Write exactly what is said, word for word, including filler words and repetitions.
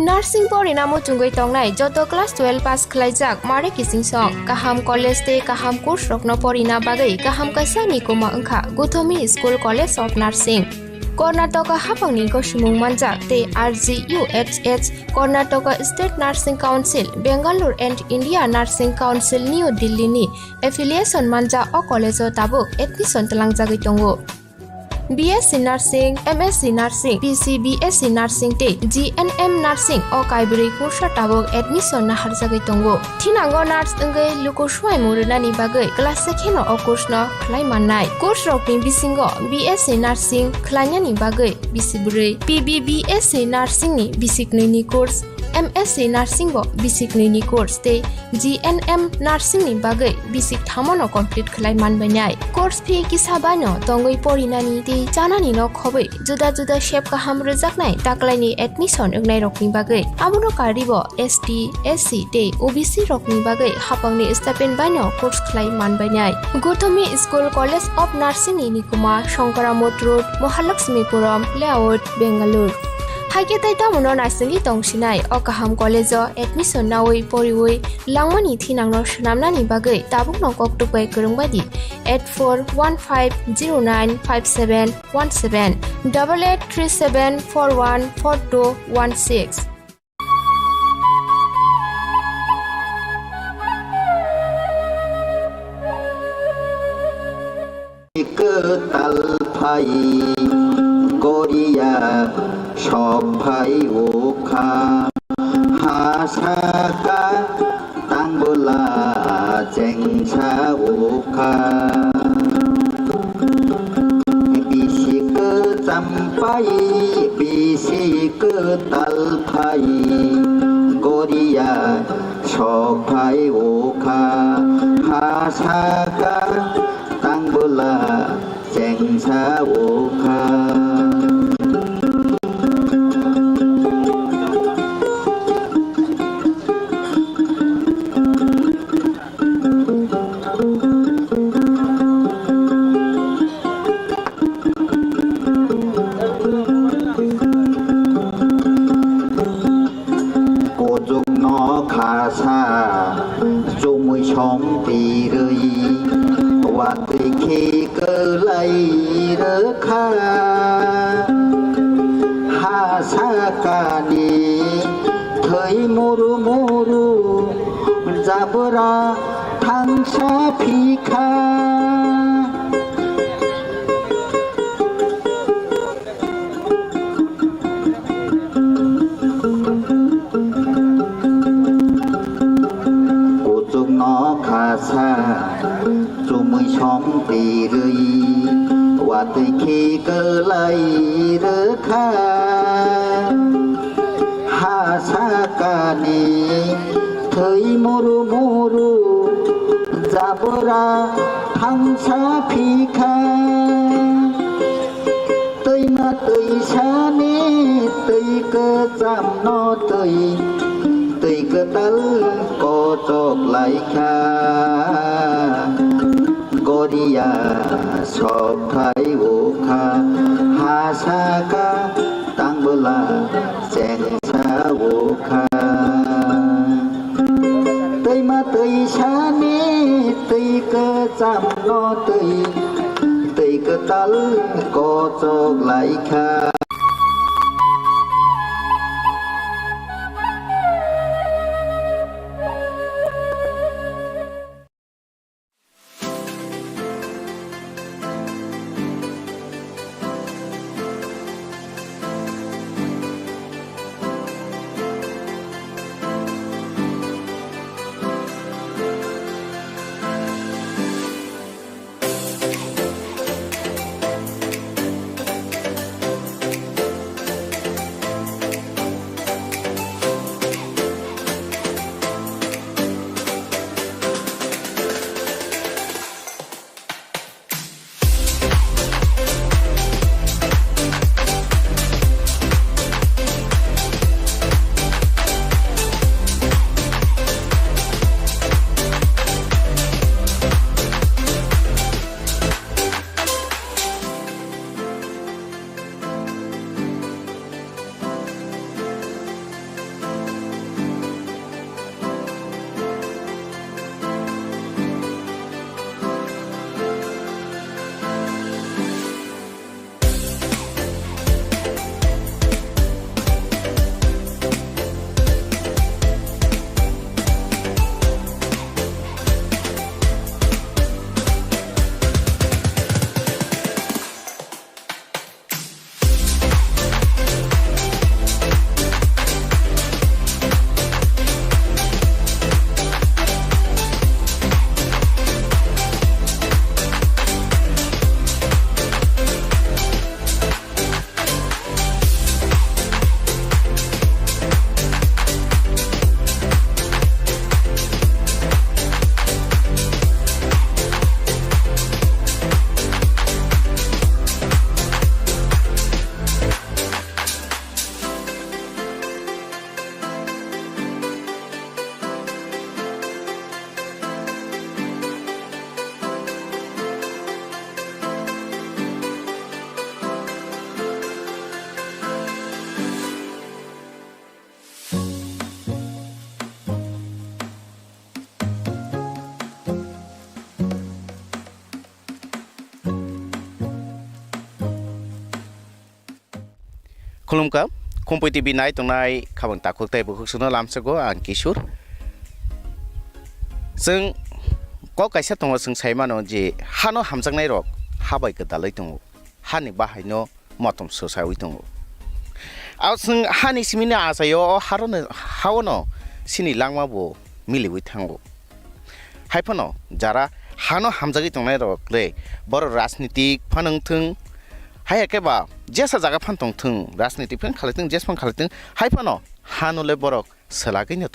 Nursing porina muchungwi tongnai joto class twelve pass khlaijak mare kichingsong. Kaham college tei kaham course rokno porina bagwi kaham kaisa ni kuma wngkha Gothomi School College of Nursing. Karnataka haphangni gosimung manjak tei R G U H H, Karnataka State Nursing Council, Bangalore and India Nursing Council, New Delhi ni affiliation manjak o college o tabuk admission tlangjagwi tongo. B S C Nursing, M S C Nursing, P C B S C Nursing tei G N M Nursing o kaibrwi kursa tabuk admission naharjagwi tongo. Thinango nurse wngwi luku swimung rwnani bagwi class se kheno o course no khlai mannai. Course rokni bisingo B S C Nursing khlainani bagwi bisi bwrwi, P B B S C Nursing ni bisi knwi ni course, M S C Nursing bo bisi knwi ni course tei G N M Nursing ni bagwi bisi thamo no complete khlai manbainai. Course fee kisa baino tongwi porinani tei chanani no khobwi juda juda sep kaham rwjaknai taklaini admission wngnai rokni bagwi. Abono karwi bo S T, S C tei O B C rokni bagwi haphangni stipend baino course khlai manbainai. Gothomi School College of Nursing ni nikuma Shankaramot Road, Mahalakshmipuram Layout, Bangalore. Haikhe tai tamono naisingwi tongsinai o kaham college o admission nawi poriwi langmani thinangno swnamnani bagwi tabukno koktwk bai kwrwng bai di eight four one five zero nine five seven one seven, double eight three seven four one four two one six. Kwtal phai goriya sok phai ukha, ha saka tangbwla chengsa ukha. Bisi kwcham phai, bisi kwtal phai goriya sok phai ukha, ha saka tangbwla chengsa ukha. Kuchukno khasa chumui song tirwi, watwi khe kwlai rwkha. Ha sakani thwi muru muru jabra thangsa phikha. Kuchukno khasa chumui song tirwi, watwi khe kwlai rwkha. Ha sakani thwi muru muru jabra thangsa phikha. Twima twisani twi kwchamno twi, twi kwtal kochok laikha. Goriya sok phai ukha, ha saka tangbwla chengsa ukha. Twima twisani twi kwchamno twi, twi kwtal kochok laikha. Khulumkha, Khumpui T V nai tongnai khabang takhuk tei bukhuk songno lamsogo ang Kishor. Chwng kok kaisa tongo, chwng sai mano je hano hamjaknai rok ha bai gwdalwi tongo, hani bahaino motom swsawi tongo. Abo chwng hani simini achaio o harono, haono chini langma bo miliwi thango. Hai phano jara hano hamjagwi tongnai rok le, borok rajnitik phano wng thung, hai khe ba jesa jaga phano tong thung, rajnitik phano khalai thung, jes phano khalai thung, hai phano hano le borok swlagwi no